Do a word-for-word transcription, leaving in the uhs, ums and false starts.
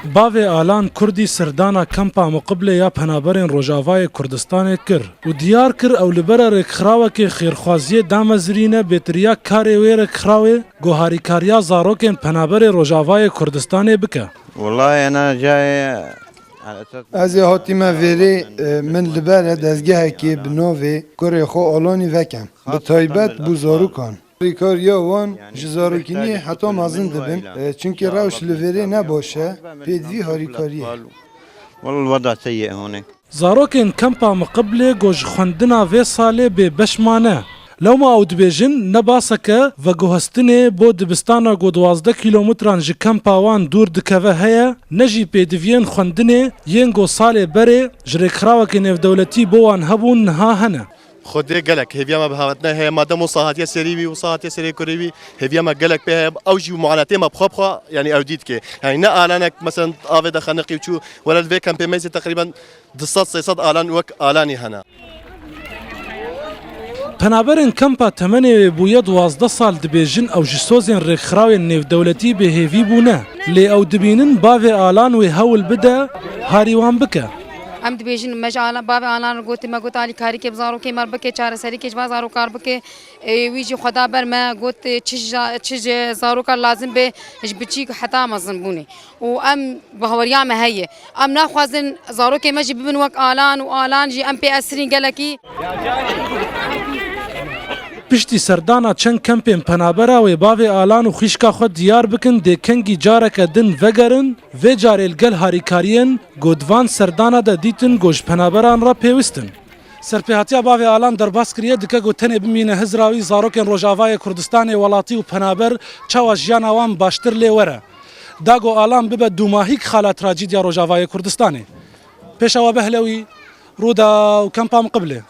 Bavê Alan Kurdî serdana Kempa Muqiblê ya Penaberên Rojavayê Kurdistanê kir û diyar kir ew li ber rêkxirawekê xêrxwaziyê damezirîne bêtiriya karê wê rêkxirawê ku harîkariya zarokên penaberê Rojavayê Kurdistanê bike. Wellahî ena cayê Ez ê hatîme vêrê, e, min li ber e dezgehekê bi navê kurê xwe Alanî vekem. Bi taybet bo zarokan. Rêkariya wan ji zarokîniyê heta mezin dibin, e, çimkî rewş li vêrê ne baş e, pêdivî harîkariyê. Wal weda seyê hûnê. Zarokên Kempa Miqiblê ku ji xwendina vê salê bêbeş mane. Lewma ew dibêjin, ne baseke veguhestinê bo dibistana ku duwazdeh kîlometran ji kempa wan dûr dikeve heye, ne jî pêdiviyên xwendinê yên ku salê berê ji rêkxirawekê nêvdewletî bo wan hebûn niha hene. Xwedê gelek hêviya me bi hatina heye, madem wisa hatiye serî wî, wisa hatiye serê kurê wî, hêviya me gelek pê heye. Ew jî muanetê me bi xwe bi xwe, yanî ew dî dike. Yanî ne alanek, meselen, avê de xeniqî û çû, were li vê kempê me zî teqrîben du sed sê sed alan wek alanî hene. Penaberên kempa temenê wê bûye duwazdeh sal dibêjin ew ji sozên rêkxirawên nêvdewletî bêhêvî bûne. Lê ew dibînin bavê Alan wê hewl bide harî wan bike. Em dibêjin me ji Alan, bavê Alan re gotî, me got alîkarîkê bi zarokê me re bike, çareserîkê ji van zarokan re bike. Ê, wî jî xwe da ber me, got, çi ja-, çi ji zarokan lazim be, ji biçîk heta mezinbûnê. Û em, bahweriya me heye. Em naxwazin zarokê me jî bibin wek Alan û Alan jî em pê esirîn gelekî. Piştî serdana çend kempên penabera wê bavê Alan û xwîşka xwe diyar bikin, dê kengî careke din vegerin, vê carê li gel harîkariyên ku di van serdana de dîtin ku ji penaberan re pêwist in. Serpêhatiya bavê Alan derbas kiriye, dike ku tenê bimîne hizra wî zarokên Rojavayê Kurdistanê, welatî û penaber çawa jiyana wan baştir lê were. Da ku Alan bibe dûmahîk xala trajîdya Rojavayê Kurdistanê. Pêşewa Behlewî, Rûdaw, Kempa Miqiblê.